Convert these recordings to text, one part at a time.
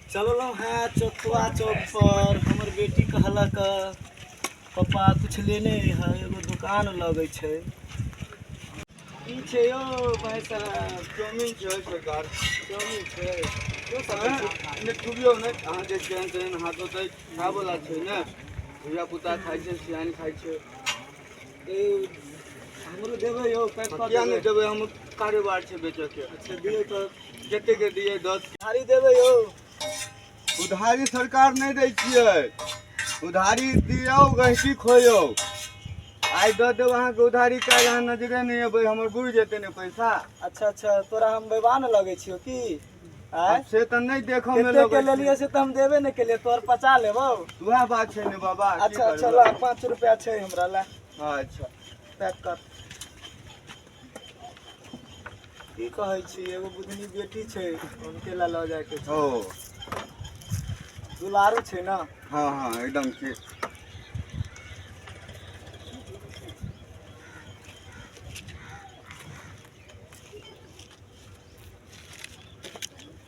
चललहुँ हेँ चौथुआ चौक पर। हमर बेटी कहलक पप्पा कुछ लेने है, एगो दुकान लगै छै। की छै यौ भाइ साहब? चाउमीन छै सरकार। चाउमीन छै? नहि छुबियौ नहि, अहाँके केहन तेहन हाथ होतै। खायवला छै ने, धिया पुता खाइ छै, सियान खाइ छै। ए, हमरो देबै यौ? पैक कऽ किया नहि देबै? देबै, हम कारोबार छै बेचऽके। अच्छा, दियौ तऽ। कतेके दियै? 10? उधारी देबै यौ? उधारी सरकार नहि दै छियै। उधारी दियौ गहिकी खोयौ। आइ दऽ देब अहाँके उधारी, काल्हि अहाँ नजरे नहि अयबै, हमर बुड़ि जेतै ने पैसा। अच्छा अच्छा, तोरा हम बेबा ने लगै छियौ की? आँय? से तऽ नहि देखऽ मे कते के लगै छै। लेलियै से तऽ हम देबे नहि केलियै, तोहर पचा लेबौ। उएह बात छै ने बाबा, की अच्छा अच्छा। करबै? ला, 5 रुपया छै हमरा, ला। अच्छा। पैक कर। की कहै छी, एगो बुधनी बेटी छै, हुनके ला लऽ जायके छै। ओ दुलारू छै ने। हँ हँ, एकदम ठीक।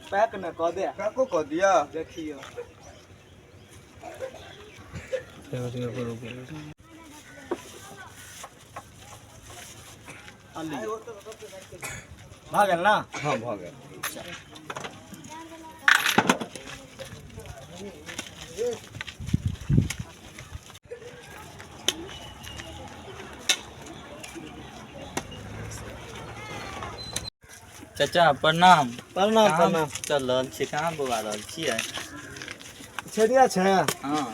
पैक ने कऽ दे। पैको कऽ दिअ। देखियौ। भऽ गेल ने? हँ, भऽ गेल। चाचा प्रणाम। प्रणाम। कहाँ प्रणाम। चल रहल छियै? कहाँ बौआ रहल छियै? छेदिया छै। हँ।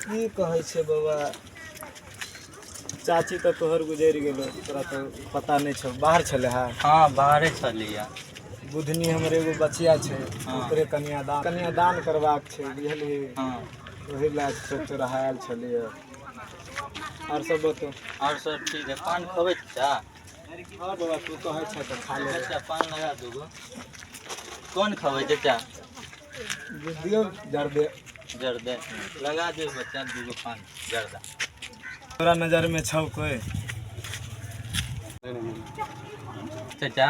की कहै छै बौआ, चाची तऽ तोहर गुजरि गेलो, तोरा तऽ पता नहि छौ, बाहर छलै हे। हँ, बाहरे छलियै। बुधनी हमर एगो बचिया छै। हँ। ओकरे कन्यादान कन्यादान करबाक छै, बुझलिही? हँ। ओहि लए कऽ तोरा आयल छलियै। आओर सब बतो। आओर सब ठीक है। पान खबै चाचा? हँ बौआ, तू कहै छ तऽ खा लेबै। चाचा, पान लगा दूगो। कोन खबै चाचा? दियौ जर्दे। जर्दे लगा दे बच्चा, दूगो पान जर्दा। तोरा नजरमे छौ कोइ? चाचा,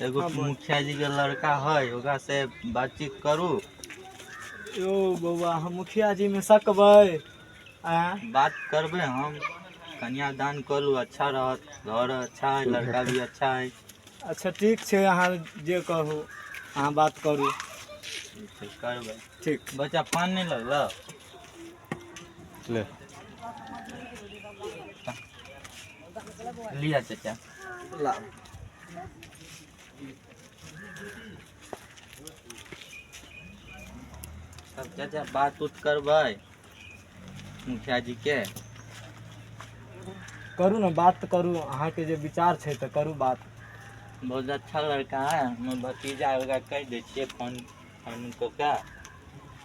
एगो हँ, बोल। मुखिया जी के लड़का है, ओकरा से बातचीत करू। यौ बौआ, हम मुखिया जी मे सकबै? आँय? बात करबै हम, कन्यादान करू, अच्छा रहत। घर अच्छा है, लड़का भी अच्छा है। अच्छा, ठीक छै, अहाँ जे कहू, अहाँ बात करू। ठीक छै, करबै। ठीक। बच्चा, पान नहि लगल? ले। लिअ चाचा। ला। तब चाचा, बात उत करबै मुखिया जी के? करू ने, बात करू। अहाँके जे विचार छै तऽ करू बात। बहुत अच्छा लड़का है, हमर भतीजा है, ओकरा कहि दै छियै फोन फोन कऽ के,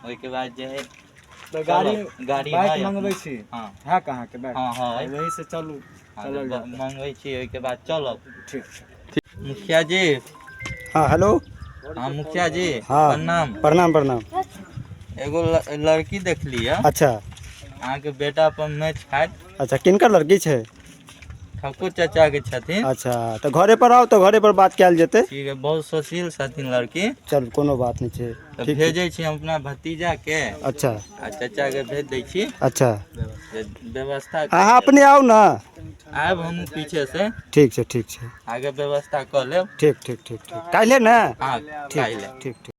ओहिके बाद जे है तऽ गाड़ी चलब, गाड़ी बाइक है। मंगबै छी? हँ। है कहाँके बाइक? हँ, है। वही से चलू। हँ, चलल तऽ जातै। मंगबै छी, ओहिके बाद चलब। ठीक छै। मुखिया जी। हाँ, हेलो। हाँ मुखिया जी। हाँ। प्रणाम। प्रणाम प्रणाम। एगो लड़की देखली है। अच्छा। अहाँके बेटा पर मैच खाइत। अच्छा, किनकर लड़की छै? ठाकुर चाचा के छथिन। अच्छा, तऽ घरे पर आउ तऽ घरे पर बात कयल जेतै। ठीक है, बहुत सुशील छथिन लड़की। चल, कोनो बात नहि छै। तऽ ठीक। भेजै छी हम अपना भतीजा के। अच्छा। आ चाचा के भेज दै छी। अच्छा। जे व्यवस्था अहाँ अपने आउ ने। आयब हम पीछे से। ठीक छै, ठीक छै। आगे व्यवस्था कऽ लेब। ठीक ठीक ठीक ठीक, काल्हि ने? हाँ। ठीक। काल्हि। ठीक ठीक।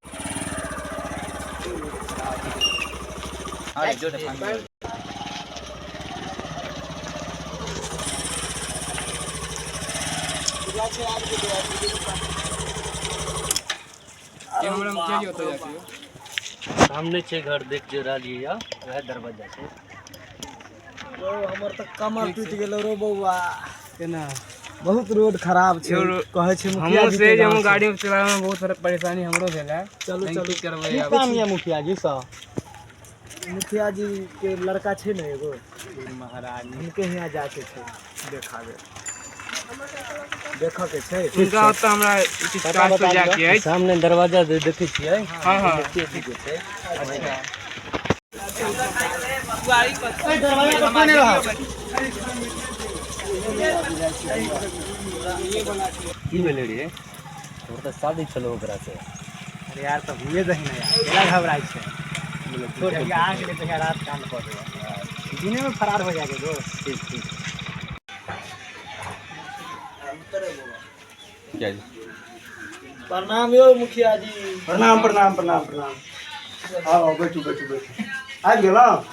अरे जोड़े पानी। सामने छै घर, देख जे रहलियै यऽ, वएह दरवाजा छै। यौ, हमर तऽ कमर टूटि गेलो रो बौआ। केना? बहुत रोड खराब छै, कहै छै मुखिया हमहूँ जी से के जे गाँव हम छै। गाड़ी चलाबैमे बहुत सारा परेशानी हमरो भेल है। चलू। लेकिन चलू। की करबै की आब? काम यऽ मुखिया जी सँ? मुखिया जी के लड़का छै ने एगो महारानी। हुनके हियाँ जाके छै, देखाबे देखऽ के छै। हुनका ओतऽ हमरा किछु काज पर जाके अछि। सामने दरवाजा जे देखै छियै? हँ हँ। मुखिया जी के छै। अच्छा। की भेलै रे? तोहर तऽ शादी छलौ ओकरा से। अरे यार तऽ हुए दही ने यार, केना घबराइ छै? जहिया आ गेलै तहिया रात कांड कऽ देबै, दिनेमे फरार हो जाएके दोस्त। ठीक ठीक। प्रणाम यौ मुखिया जी। प्रणाम प्रणाम प्रणाम प्रणाम। आउ आउ, बैठू बैठू बैठू। आबि गेलहुँ?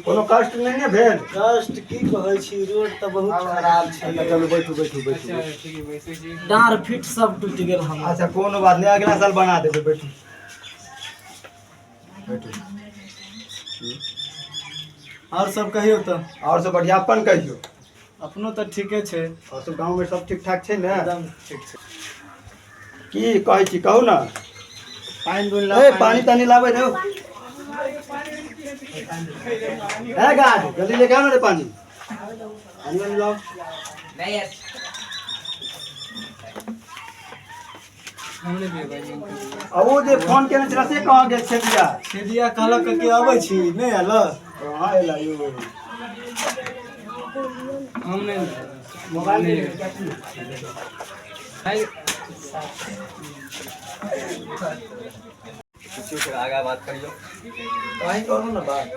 कोनो कष्ट नहि ने भेल? कष्ट की कहै छी, रोड तऽ बहुत खराब छै। अच्छा चलू, बैठू बैठू बैठू। अच्छा ठीक है, बैसै छी। डाँर फिट सब टूटि गेल हमर। अच्छा कोनो बात नहि, अगिला साल बना देबै। बैठू बैठू। आओर सब कहियौ तऽ। आओर सब बढ़िआँ, अपन कहियौ। अपनो तऽ ठीके छै। आओर सब गाँवमे सब ठीक ठाक छै ने? एकदम ठीक छै। की कहै छी, कहू ने। पानि बुनि ए पानि तानि लाबै रौ। ए गाज, जल्दी लेके आओ ना रे पानी। पानी वानी लाओ। हम नहि पिबै। आ ओ जे फोन केने छला से कहाँ गेल छलिया? छेदिया कहलक कि अबै छी, नहि आयल। कहाँ एला यौ? हम नहि। मोबाइल नहि। नहीं। पूछियौ, फेर आगाँ बात करियौ। कहीं करू ने बात,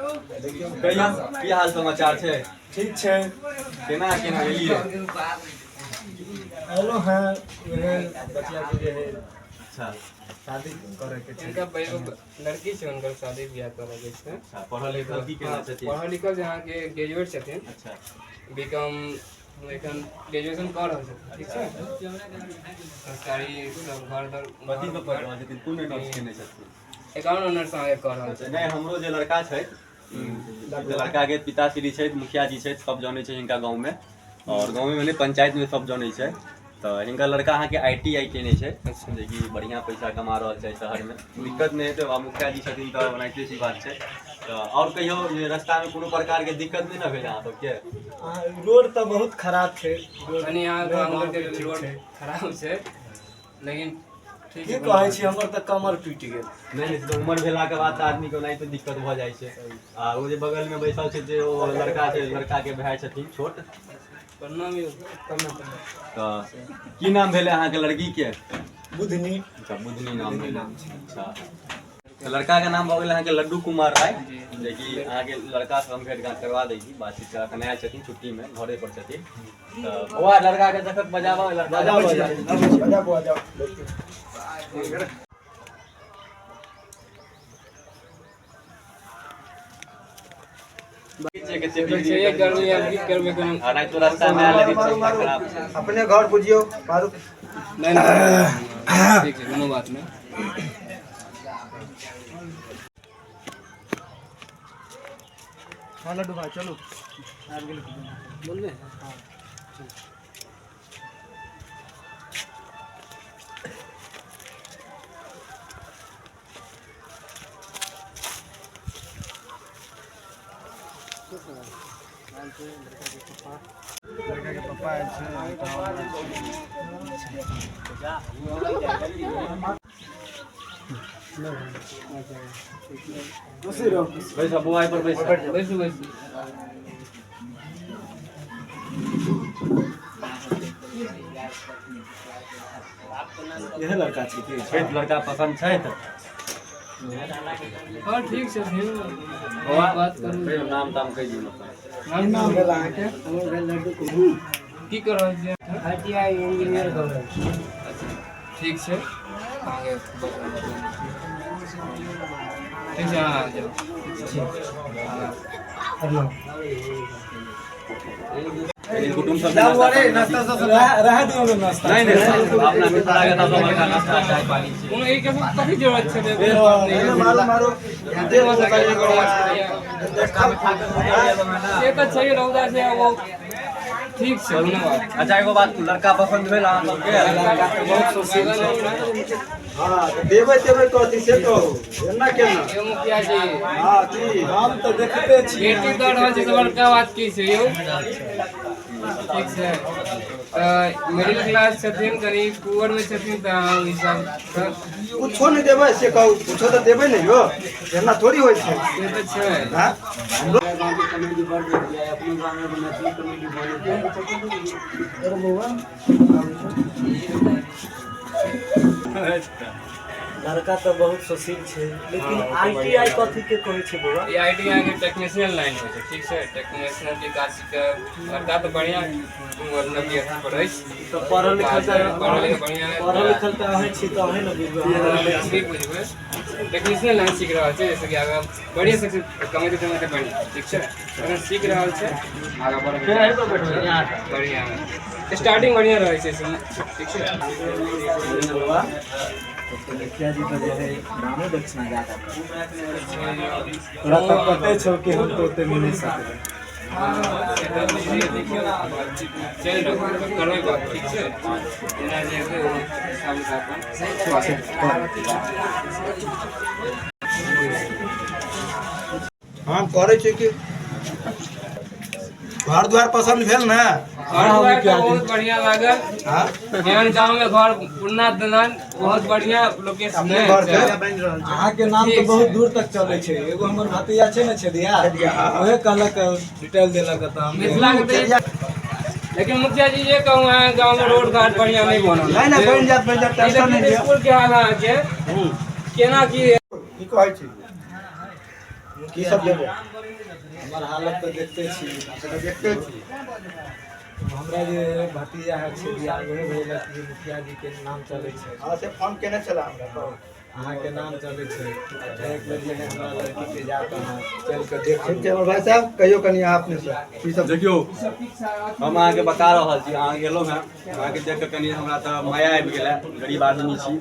देखियौ। कहियौ, की हाल समाचार छै? ठीक छै। केना केना एलियै? एलहुँ हेँ उएह बचियाके जे है शादी करैके छै। हिनका एगो लड़की छै, हुनकर शादी बियाह करऽ के छै। अच्छा, पढ़ल लिखल की केना छथिन? पढ़ल लिखल जे अहाँके ग्रेजुएट छथिन। बीकॉम एखन ग्रेजुएशन कऽ रहल छथिन, ठीक छै? संस्कारी सब, घर दर। कथी पर पढ़ि रहल छथिन? कोन ऑनर्स केने छथिन? एकाउंट ऑनर्स अहाँके कऽ रहल छथिन। नहि, हमरो जे लड़का छथि, तऽ लड़काके पिताश्री छथि, मुखिया जी छथि, सब जनै छै हिनका गाँवमे, आओर गाँवमे नहि, पंचायतमे सब जनै छै। तऽ हिनकर लड़का अहाँके ITI केने छै, जेकि बढ़िआँ पैसा कमा रहल छै शहरमे। दिक्कत नहि हेतै। आ मुखिया जी छथिन तऽ ओनाहिते सी बात छै। तऽ आओर कहियौ जे रस्तामे कोनो प्रकारके दिक्कत नहि ने भेल अहाँ सबके? रोड तऽ बहुत खराब छै रोड। कनि अहाँके गाँवके गाँवके ठीक रोड छै। खराब छै, लेकिन ठीक की छै। कहै छी, हमर तऽ कमर टूटि गेल। नहि नहि, तऽ उमर भेलाके बाद तऽ आदमीके ओनाहिते दिक्कत भऽ जाइ छै। आ ओ जे बगलमे बैसल छै, जे ओ लड़का छै, लड़काके भाय छथिन छोट। प्रणाम यौ, प्रणाम प्रणाम। तऽ की नाम भेलै अहाँके लड़कीके? बुधनी। अच्छा, बुधनी नाम भेलै। अच्छा, तऽ लड़काके नाम भऽ गेल अहाँके लड्डू कुमार राय, जेकि अहाँके लड़कासँ हम भेट घाँट करवा दै छी। बातचीत एखन आयल छथिन, छुट्टीमे घरे पर छथिन। तऽ बौआ, लड़काके देखक बजाबऽ लड़का। बजाउ, बजाउ। बजा बौआ, जाओ। छै गर्मी, आब की करबै कोनो। आ नहि तो रास्तामे आयल हेथिन, रास्ता खराब छै। अपने घर बुझियौ, मारू। नहि नहि, ठीक छै, कोनो बात नहि। हाँ लड्डू भाई, चलू, आबि गेल। बोलबे। हाँ। लड़काके पप्पा आयल छै। बैस बौआ, एहि पर बैस। बैसू बैसू। इएह लड़का छै की? छथि, लड़का पसन्द छथि? हँ, ठीक छथिन। बौआ, बात करू। कहियौ, नाम ताम कहि दियौ अपन। नाम नाम भेल अहाँके? हमर भेल लड्डू कुमार। की कर रहल छियै? ITI engineer कऽ रहल छी। अच्छा, ठीक छै, अहाँके ठीक छै, अहाँ जाउ। प्रणाम। कुटुम्ब सब नाश्ता रह दियौ ने नाश्ता। नहि नहि, अपना मिथिला के तऽ बड़का नाश्ता चाय पानी छै। कोनो एक कथी जरूरत छै? कोनो बात नहि। मारू मारू। से तऽ छै, रौदा छै, वो ठीक छै, कोनो बात। अच्छा, एगो बात, लड़का पसन्द भेल अहाँ सबके? बहुत सुशील छै। हाँ, तऽ देबै तेबै कथी से कहू, एना केना? यौ मुखिया जी। हाँ, की? हम तऽ देखते छी। बेटी दऽ रहल छै तऽ बड़का बात की छै यौ? ठीक छै, तऽ मिडिल क्लास छथिन, कनि पुअरमे छथिन, तऽ अहाँ ओहि हिसाबसँ। कुछो नहि देबै से कहू, कुछो तऽ देबै ने यौ, एना थोड़ी होइ छै। से तऽ छै। हाँ। गाँवके कॉमेडी बड़ देखिए, अपनो गाँवमे एगो मैथिली कॉमेडी बनै। अच्छा। लड़का तऽ बहुत सुशील छै, लेकिन हाँ, ओ तऽ आईटीआई बढ़िआँ। कथी के कहै छै बौआ? ई I T अहाँके टेक्नीशियन लाइन होइ छै, ठीक छै? टेक्नीशियन के काज सीखके लड़का तऽ बढ़िआँ, मतलब कि अथी पर अछि। तऽ पढ़ल लिखल तऽ पढ़ल लिखल बढ़िआँ। पढ़ल लिखल तऽ अहीं छी, तऽ अहीं ने बुझबै हमरा। हम भी बुझबै। टेक्नीशियन लाइन सीख रहल छै, जैसे कि आगाँ बढ़िआँ से कमेते तमेते बढ़िआँ, ठीक छै? अखन सीख रहल छै, आगाँ बढ़ै बढ़िआँ, स्टार्टिंग बढ़िआँ रहै छै, ठीक छै? बौआ, तो मुखिया जी के जे है नामो दक्षिणा ज्यादा कर। तोरा तऽ पते छौ कि हम तो ओते मिल नहि सकबै। से तऽ बुझलियै। देखियौ, बातचीत चलि रहल छै, करबै बात, ठीक छै? जेना जे हेतै ओहि हिसाबसँ अपन। ठीक छै। हम करै छी कि घर दुआर पसन्द भेल ने? घर दुआर तऽ बहुत बढ़िआँ लागल। हाँ। एहन गाँव में घर पुरना दलान, बहुत बढ़िया लोकेशन। अपने घर छै। अहाँके नाम तऽ बहुत दूर तक चलै छै। एगो हमर भतीजा छै ने छेदिया, उहे कहलक, डिटेल देलक तऽ हम मिथिला के तऽ लेकिन मुखिया जी, जे कहूँ अहाँ, गाँव में रोड घाट बढ़िया नहीं बनल। नहि नहि, बनि जायत, बनि जायत, टेंशन नहि लिअ। स्कूल के हाल अहाँके केना की? की कहै छी, की सब देबै? हमर हालत तऽ देखते छी। से तऽ देखते छी। हमरा जे भतीजा है छेदिया, उहे भेजलक कि मुखिया जी के नाम चलै छै। हाँ, से फोन केने छला हमरा, कहू। अहाँके नाम चलै छै, एक बेर जे है हमरा लड़की के जाकऽ अहाँ चलि कऽ देखू। ठीक छै हमर भाई साहब, कहियौ कनि अहाँ अपने से की सब। देखियौ, हम अहाँके बता रहल छी, अहाँ गेलहुँ हेँ, अहाँके देख कऽ कनि हमरा तऽ माया आबि गेल। गरीब आदमी छी,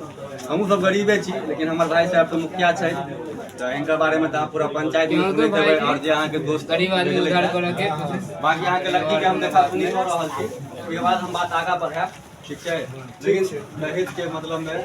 हमहूँ सब गरीबे छी, लेकिन हमर भाई साहब तऽ मुखिया छथि, तऽ हिनकर बारेमे तऽ अहाँ पूरा पंचायतमे सुनैत हेबै आओर जे अहाँके दोस्त गरीब आदमी भेजलथि उद्धार हेँ। करऽ के कोशिश। बाँकी अहाँके लड़कीके हम देखा सुनी कऽ रहल छी, ओहिके बाद हम बात आगाँ बढ़ायब, ठीक छै? लेकिन दहेजके मतलबमे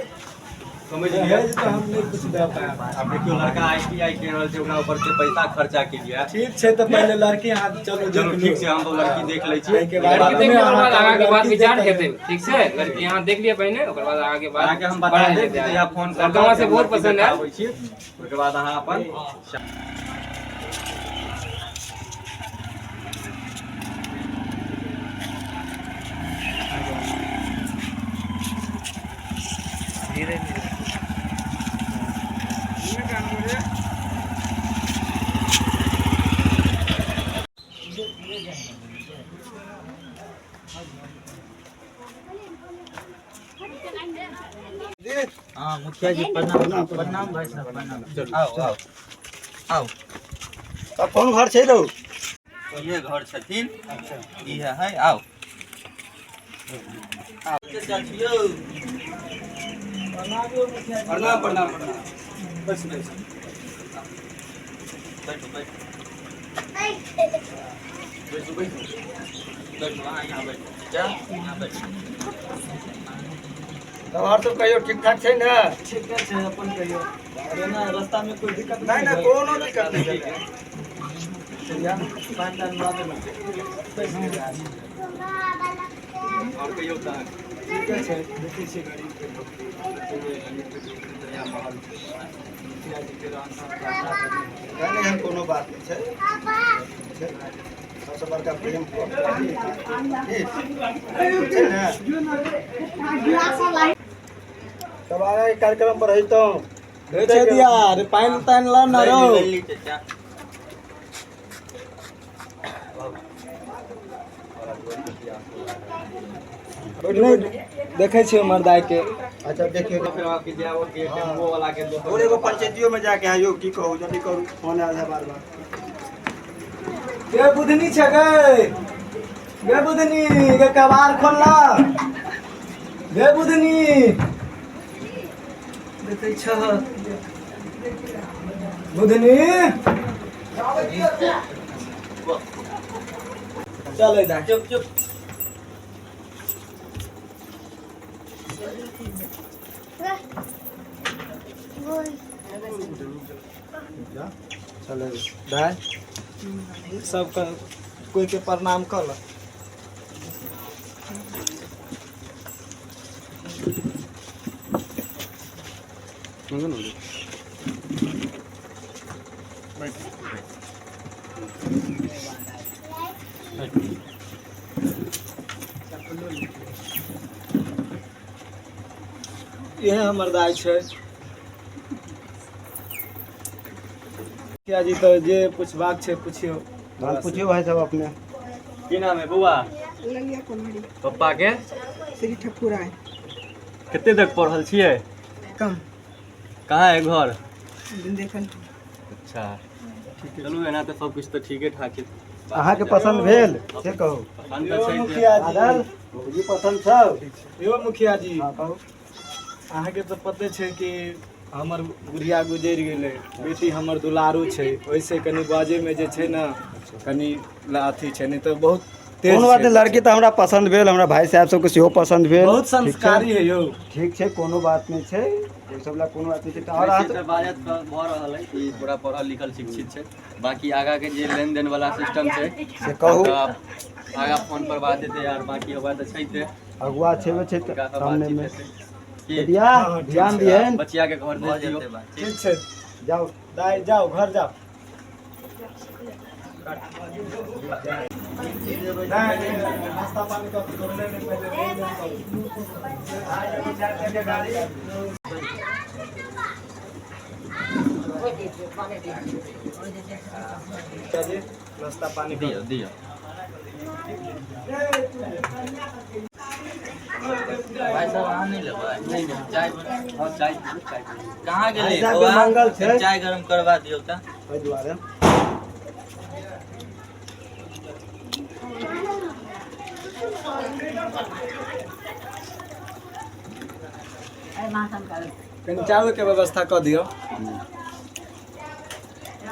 समझ लिअ। दहेज तऽ हम नहि कुछ दऽ पायब। आब देखियौ, लड़का आईटीआई कऽ रहल छै, ओकरा ऊपर से पैसा खर्चा केलियै। ठीक छै, तऽ पहिले लड़की अहाँ चलू। चलू, देख ठीक लू। छै, हम तो लड़की देख लै छी। एहिके बाद लड़की देख लिअ, ओकर बाद आगाँ के बात लड़की विचार देख हेतै, ठीक छै? लड़की अहाँ देख लिअ पहिने, ओकर बाद आगाँ के बात अहाँके हम बता बढ़ायल देब जेतै। कि जहिया फोन करब, लड़का से बहुत पसंद आयल। आबै छी, ओहिके बाद अहाँ अपन। हाँ मुखिया जी, प्रणाम प्रणाम भाई साहब, प्रणाम। आओ आओ आओ। तब कोन घर छै रौ? इहे घर छथिन। अच्छा, इहे है, आओ। प्रणाम प्रणाम प्रणाम, बस बस। बैठो बैठो बैठो बैठो बैठो, अहाँ यहाँ बैठो, जा यहाँ बैठो। तब आओर सब कहियौ, ठीक ठाक छै ने? ठीके छै, अपन कहियौ, केना रास्ता में कोई दिक्कत? नहि नहि, कोनो दिक्कत नहि भेलै। चलिया, पानि तानि लऽ देलहुँ। आओर कहियौ तऽ। ठीके छै, देखै छियै गरीबके नौकरी, बढ़िआँ माहौल छै, मुखिया जीके रहन सहन तऽ हमरा तऽ नहि। नहि नहि, एहन कोनो बात नहि छै, छै। सबसँ बड़का प्रेम की छै ने। तब आगाँ के कार्यक्रम बढ़ैतहुँ। रे छेदिया, रे पानि तानि लऽ न रौ। ले ली चाचा। नहि देखै छियै मर्दाइ के। अच्छा, देखियौ। फेर अहाँके जे आबऽ के टेम्पो वाला के दोसर। और एगो पंचायतियो में जाके आइयो, की कहू, जल्दी करू, फोन आयल है बार बार। गे बुधनी छै, गे गे बुधनी, गे कबार खोलना, गे बुधनी, देखै छ बुधनी? चलै दा। चुप चुप। चलै दाय, सबके कोई के प्रणाम कर ल। इहे हमर दाय छै। मुखिया जी तऽ जे पुछबाक छै पुछियौ। तहन पुछियौ भाइ साहब अपने। की नाम है बौआ? ललिया कुमारी। पप्पा के? श्री ठकुराय। कते तक पढ़ल छियै? कम। कहाँ है घर? देखल। अच्छा चलू, एना तऽ सब किछु तऽ ठीके ठाक छै। अहाँके पसन्द भेल से कहू। पसन्द यौ तऽ छै। मुखिया जी। बादल भौजी पसन्द छौ? यौ मुखिया जी। हँ कहू। अहाँके तऽ पते छै कि हमर बुढ़िया गुजरि गेलै, बेटी हमर दुलारू छै, ओहिसँ कनि बाजैमे जे छै ने कनि अथी छै, नहि तऽ बहुत तेज कोनो बात छै। नहि, लड़की तऽ हमरा पसन्द भेल, हमरा भाइ साहब सबके सेहो पसन्द भेल। बहुत ठीक छै? संस्कारी है यौ। ठीक छै, कोनो बात नहि छै, ओहि सब लए कोनो बात नहि छै। तऽ आओर वैसे अहाँ तऽ बाजत तऽ भऽ रहल है कि पूरा पढ़ल लिखल शिक्षित छै। बाकी आगा के जे लेन देन वाला सिस्टम छै से कहू। तऽ आगा फोन पर बात हेतै यार, बाकी होबा तऽ छै ते अगुआ छेबे छै तऽ हुनका से सामनेमे। बातचीत हेतै की बेटिया ध्यान दिहन। बचिया के घर भऽ भेज दियौ। जेतै बात। ठीक छै। जाउ। दाइ जाउ, घर जाउ। नहि, नहि, नाश्ता पानी कऽ के दौड़ले नहि पहिले लेन-देन करू। मुखिया जी, नाश्ता पानी दियौ करू। दियौ। भाइ साहब अहाँ नहि लेबै? नहीं नहीं, चाय। हाँ चाय पीबू, चाय पीबू। कहाँ गेलै भाइ साहबके बौआ? मंगल छै। चाय गरम करवा दियौ तऽ। एहि दुआरे कनि चावलके व्यवस्था कऽ दियौ।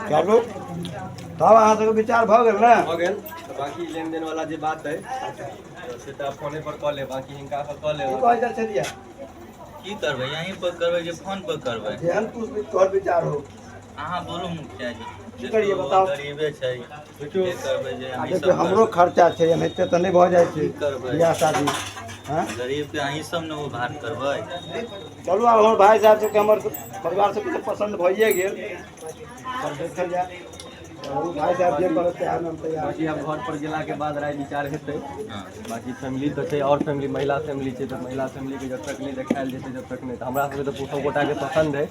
चलू तब अहाँ सबके विचार भऽ गेल ने? भऽ गेल तऽ बाकी लेन देन वाला जे बात है तऽ से तऽ फोने पर कऽ लेब, बाकी हिनका से कऽ की लेब। कहै जाइ छलियै? की करबै, यहीं पर करबै कि फोन पर करबै? जेहन तू तोहर विचार हो। अहाँ बोलू मुखिया जी। की करियै देखियौ, बताउ? गरीबे छै। देखियौ जे करबै जे आ अहीं देखियौ सब हमरो करबै। खर्चा छै, एनाहिते तऽ नहि भऽ जाइ छै की करबै? बियाह शादी। हँ गरीब के अहीं सब ने उभार करबै। चलू आब हमर भाइ साहब सबके हमर परिवार सबके तऽ पसन्द भइए गेल, पर देखल जाय। चलू भाइ साहब जे करत तैयार, हम तैयार। बाकी आब घर पर गेला के बाद राय विचार हेतै। हँ। बाकी फैमिली तऽ छै और फैमिली, महिला फैमिली छै, तऽ महिला फैमिली के जब तक नहि देखायल जेतै जब तक नहि। तऽ हमरा सबके तऽ सब गोटा के पसन्द है,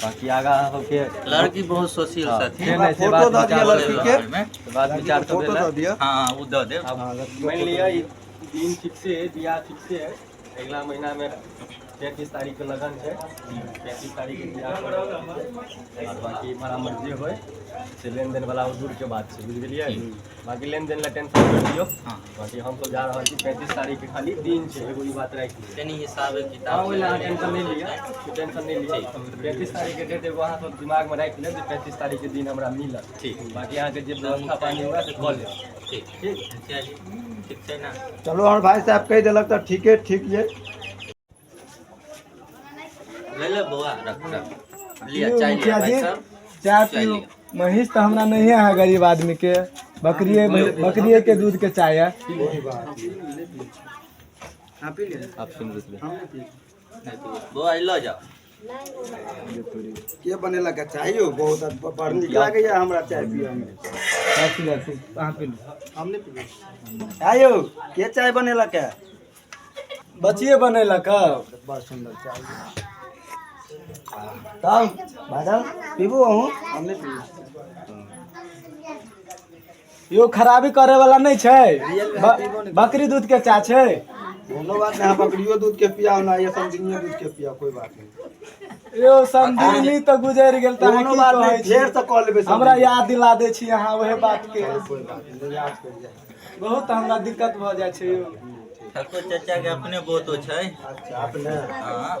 बाकी आगा अहाँ सबके लड़की बहुत सोशील हाँ, छथिन। से नहि, से फोटो बात दऽ दिअ विचार लड़की के। मे। बात विचार तऽ फोटो भेल दऽ है। दिअ। हाँ ओ दऽ देब। आब हाँ, लड़की के मानि फोटो लिअ दऽ ई दिअ। दिन फिक्से है, बियाह फिक्से है। अगिला महीना में 33 तारीख के लगन छै, 35 तारीख के बियाह करब। और बाकी इम्हर आम्हर जे होइ से लेन देन वाला ओ दूर के बात छै, बुझि गेलियै? बाकी लेन देन लए टेंशन छोड़ि दियौ। हाँ। बाकी हमसब जा रहल छी, 35 तारीख के खाली दिन छै, एगो ई बात राखि लियौ। कनि हिसाबे हाँ किताब। ओहि लए अहाँ टेंशन नहि लिअ, टेंशन नहि लिअ। 35 तारीख के डेट एगो अहाँ सब दिमागमे राखि लेब जे 35 तारीख के दिन हमरा मिलत। ठीक। बाकी अहाँके जे व्यवस्था पानी हुए से कऽ लेब। ठीक। ठीक। मुखिया जी ठीक छै ने? चलू हमर भाइ साहब कहि देलक तऽ ठीके ठीक ये। ले ले बौआ, रख रख लिअ। यौ चाय लिअ मुखिया भाइ जी, साहब। चाय चाय पीऊ। लिअ। महीष तऽ हमरा नहिए है, गरीब आदमी के बकरिए बकरिए के दूध के चाय है। कोई बात नहीं। आप सुन लीजिए। नहि पीबै। बौआ ई लऽ जाओ। के बनेलक है चाय यौ? बहुत बड़ नीक लागैया हमरा चाय पियऽ मे। अहाँ पी लू। हम नहि पीबै। आयौ के चाय बनेलक है? बचिए बनेलक है। बड़ सुन्दर चाय। तब बादल पीबू अहूँ? हम नहि पीबै। यो खराबी करे वाला नहि छै, बकरी दूध के चाय छै। कोनो बात नहीं, अहाँ बकरियो दूध के पियाओ ना या समधिनियो दूध के पियाओ, कोई बात नहीं। यो समधिनी तऽ गुजरि गेल तऽ अहाँ कोनो की बात कहै नहीं, छी? फेर से कऽ लेबै। हमरा याद दिला दै छी अहाँ ओहे बात के। कोई बात नहीं, याद करि जाए। बहुत हमरा दिक्कत भऽ जाइ छै यौ। ठाकुर चाचा के अपने बहुतो छै। अच्छा अपने। हाँ।